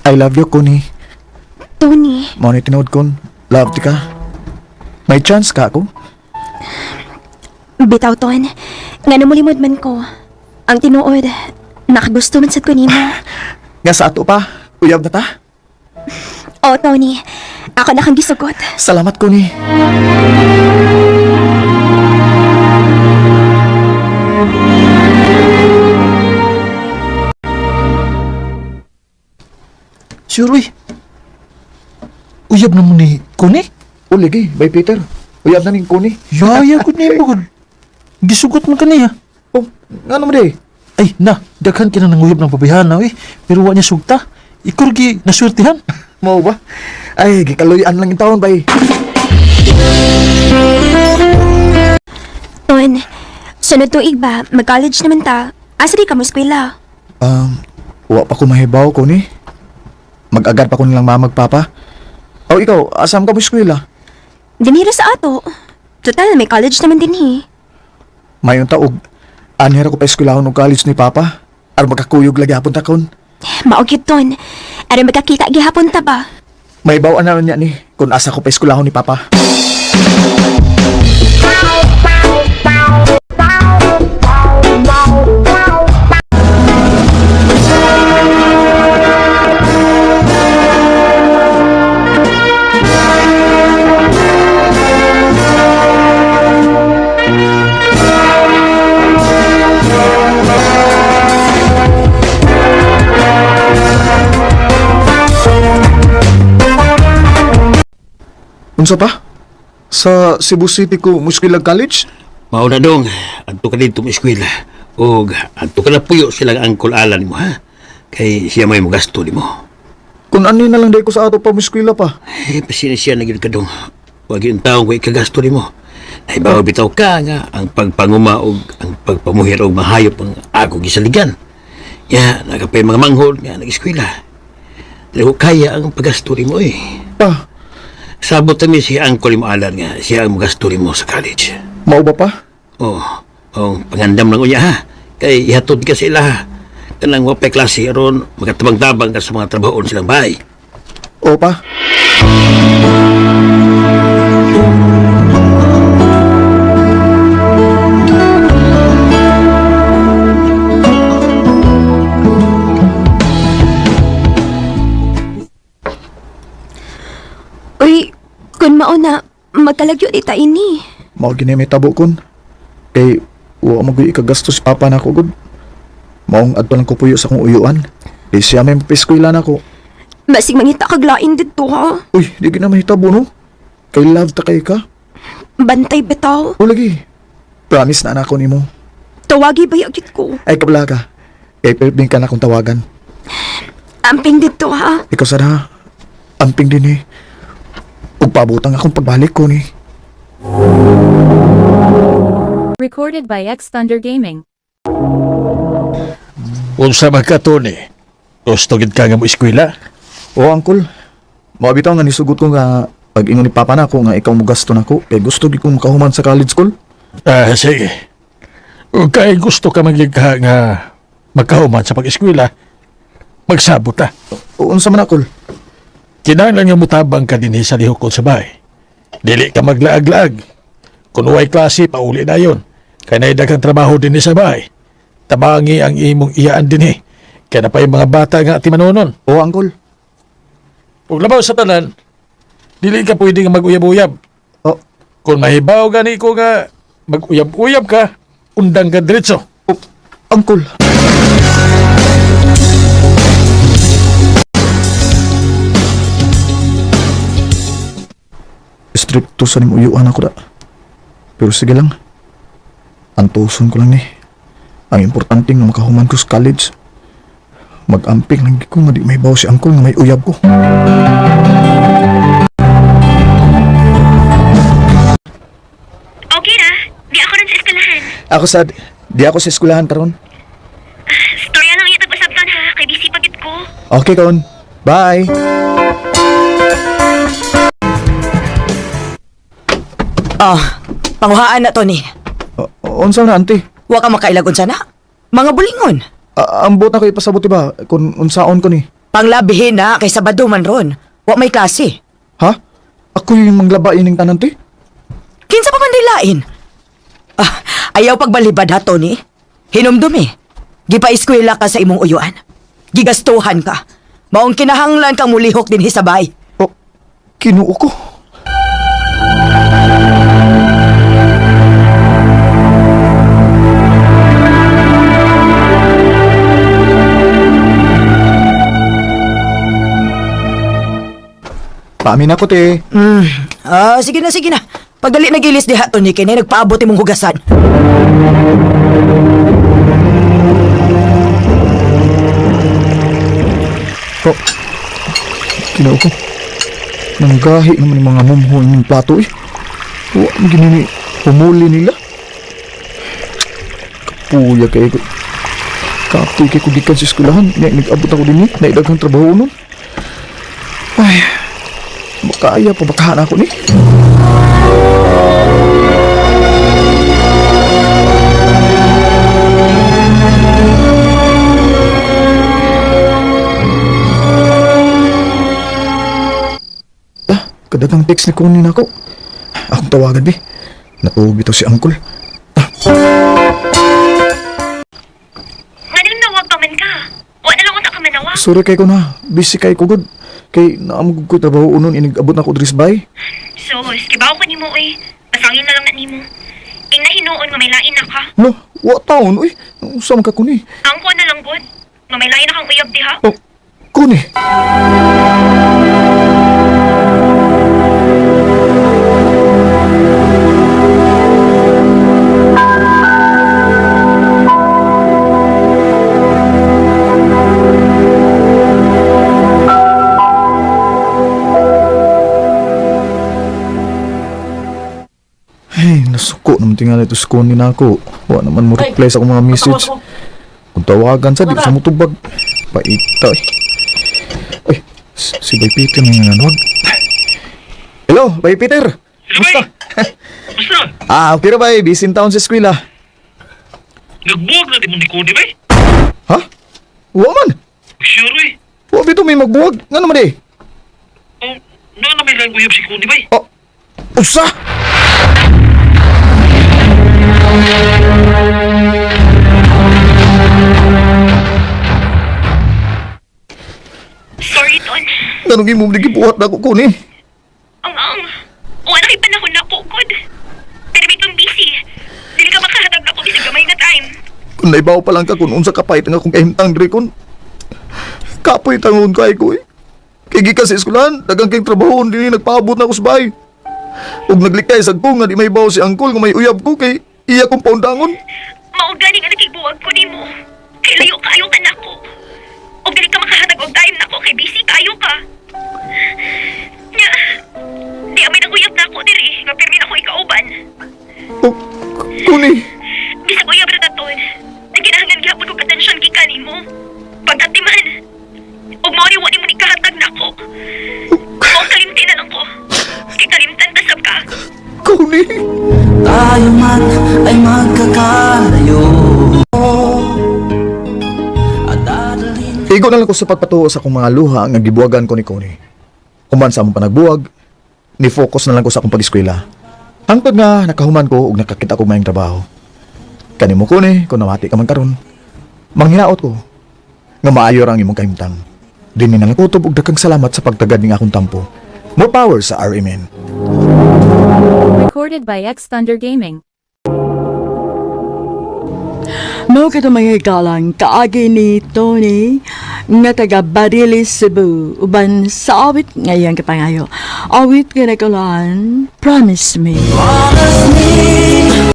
I love you, Connie. Tony, Mao ni tinuod kon. Love ti ka. May chance ka ako? Bitaw ton. Nga namulimod man ko. Ang tinuod, nakagusto man sad ko nimo. Nga sa ato pa, uyab na ta. Oh, Tony, ako na kang gisugot. Salamat, Connie. Sure, uy. Uyab na mo ni Kuni? O lagi, bye Peter. Uyab na ning Connie. Yaya ko ni mo. Gisugot mo kaniya. Oh, nga naman di. Ay, na, daghan kina nang uyab ng pabihana, uy. Pero wa niya sugta. Ikurgi, naswertihan. Mao ba? Ay, gikaluyan lang yung taon, bay. Ton, sunod tuig ba, mag-college naman ta. Asa di ka mo eskwela? Wa pa ko mahibaw, Connie. Mag-agad pa ko nilang mama magpapa. Oh, ikaw, asam ka mo eskwela? Dinira sa ato. Total, may college naman din eh. Mayon taog, anhera ko pa eskwelahon og college ni Papa. Aron makakuyog lagi hapon ta kon. Maugit ton. Aron magkakita gihapon ta ba? May bawaan na niya ni kung asa ko pa eskwelahon ni Papa. Unsa pa? Sa Cebu City ko muskwilag college? Mao na dong, adto ka dito mo eskwela. Og adto ka na puyo silang Uncle Alan mo ha. Kay siya may mogasto nimo. Kung ano na lang day ko sa ato pa muskila pa. Eh, pasensya na gyud ka dong. Wag yung taong ko ikagasto nimo. Ay bawo bitaw ka nga ang pagpanguma og ang pagpamuhir og mahayop ang ako gisaligan. Ya, nagapay mga manghod nga nag-eskwela. Dili ko kaya ang paggasto nimo eh. Pa, Sabot kami si Uncle mo Alan nga siya ang mogasto nimo sa college. mao ba pa? Oh, oh, pangandam lang unya ha. Kay ihatod ka sila ha. Kanang wapay klase aron makatabang-tabang ka sa mga trabahoon silang bahay. O pa? Uy, kun mao na, magkalagyo di ta ini. Mao gini may tabo kon. Kay wa mo gyud ikagastos papa nako gud. Maong adto lang ko puyo sa akong uyuan. Kay siya may mapiskwela nako. Basig mangita kag lain didto ha. Uy, di gina mahitabo no. Kay love ta kay ka. Bantay bitaw. O lagi. Promise na nako nimo. Tawagi ba yagit ko? Ay kabla ka. Kay perping ka na akong tawagan. Amping didto ha. Ikaw sad ha. Amping din eh. Ug paabotang akong pagbalik ko ni. Recorded by X Thunder Gaming. Unsa man ka, Tony? Gusto gid ka nga mo eskwela? O angkol, mao bitaw nga nisugot ko nga pag ingon ni papa nako nga ikaw mo gasto nako kay gusto gid kong makahuman sa college school. Ah, sige. Kung kay gusto ka magligha nga magkahuman sa pag-eskwela, magsabot ta. O unsa man akol? Kinahanglan nga mutabang ka dinhi sa lihokon sa bahay. Dili ka maglaag-laag. Kung uway klase, pauli na yon. Kay naay daghang trabaho dinhi sa bahay. Tabangi ang imong iyaan dinhi. Kaya na pa yung mga bata nga atimanunon. O angkol. Ug labaw sa tanan, dili ka pwede nga mag-uyab-uyab. O, Kung mahibaw gani ko nga mag-uyab-uyab ka, undang ka diretso. o angkol. Stricto sa ning uyuan ako da. Pero sige lang. Antuson ko lang ni. Ang importante nga makahuman ko sa college. Mag-amping lang gid ko nga di may si angkol nga may uyab ko. Okay ra. Di ako rin sa eskwelahan. Ako sad, di ako sa eskwelahan karon. Storya lang iya tag-usab ton ha. Kay busy pagit ko. Okay kaon. Bye. Oh, panguhaan na, Tony. O, unsa na auntie? Wa ka makailagon sana. Mga bulingon. Ambot na ko ipasabot ba kung unsaon ko ni. Panglabihin na kay Sabado man ron. Wa may klase. Ha? Ako yung manglaba ining tanan, te? Kinsa pa man dilain? Ah, ayaw pagbalibad ha, Tony. Hinumdumi. Gipa-eskwela ka sa imong uyuan. Gigastuhan ka. Maong kinahanglan kang mulihok din hisabay. Oh, kinuo ko. Paamin ako, te. Ah, sige na, sige na. Pagdali na gilis diha, Tony, kini nagpaabot imong hugasan. Oh, kinuo ko. Nanggahi naman yung mga mumho yung plato eh. Wa, ang ginini, humuli nila. Kapuya kay ko. Kapoy kay ko gikan sa eskwelahan. Nga, nag-abot ako din eh. Naidaghang trabaho nun. Ay, makaya pa bakahan ako ni. Ah, kadagang text ni Kunin ako. Akong tawagan, be. Natuog bitaw si Uncle. Nganong nawag pa man ka? Wa na lang unta ka manawag. Sorry kay ko na. Busy kay ko gud. Kay naamog ko trabaho unon inigabot na ko diri sa bay. Sus, kibaw ko nimo oy. Pasangin na lang na nimo. Ing nahinuon nga may lain na ka. Lo, wa taon uy. Unsa man ka kuni? Ang ko na lang gud. Nga may lain na kang uyab diha. Oh, kuni. Hey, nasuko naman tingali ito sa kunin ako. Wa naman mo reply sa akong mga message. Kung tawagan sa, di sa mutubag. Paita eh. Ay, si Bay Peter na yung nanawag. Hello, Bay Peter! Kumusta? Basta, Ah, okay ra bay. Busy in town sa eskwela. nagbuwag na di mo ni Cody bay? Ha? Wa man! Sure eh. Wa bito may magbuwag. Nga naman eh. Oh, na na may lang uyab si Cody bay? Oh, usa! Sorry, Ton. Ganong imong gibuhat na ako kuni. Ang ang. Wa na kay panahon na ko gud. Pero bitong busy. Dili ka makahatag na ko bisag gamay nga time. Kung naibaw pa lang ka kung unsa kapait nga akong kahimtang diri kon. Kapoy tangon kay ko eh. Kay gikan sa eskwelahan, daghang kay trabaho dinhi nagpaabot na ako sa bahay. Ug naglikay sad ko nga di may baw si angkol nga may uyab ko kay iya kong paundangon. Mao gani nga nakibuwag ko nimo. Kay layo kaayo ka nako. Og dili ka makahatag og time nako kay busy kaayo ka. Nya, di amay naguyab nako diri nga pirmi nako ikauban. O, kuni, Bisag uyab ra taton. Nagkinahanglan gihapon kog atensyon gikan nimo. Pagatiman. Og mao ni wa nimo ni kahatag nako. Mao kalimti na lang ko. Kay kalimtan ta sab ka. Kuni. Tayo man ay magkakalayo At dadalhin Igo na lang ko sa pagpatuo sa akong mga luha nga gibuwagan ko ni Kuni. Human sa among panagbuwag, ni focus na lang ko sa akong pag-eskwela. Hangtod nga nakahuman ko ug nakakita ko maayong trabaho. Kanimo Kuni, kung namati ka man karon, manghinaot ko nga maayo ra ang imong kahimtang. Dinhi na lang kutob ug daghang salamat sa pagtagad ning akong tampo. More power sa RMN. Recorded by X Thunder Gaming. Mao kato mga galang kaagi ni Tony nga taga Bariles, Cebu uban sa awit ngayang kapangayo. Awit nga nagkulaan, Promise Me. Promise me.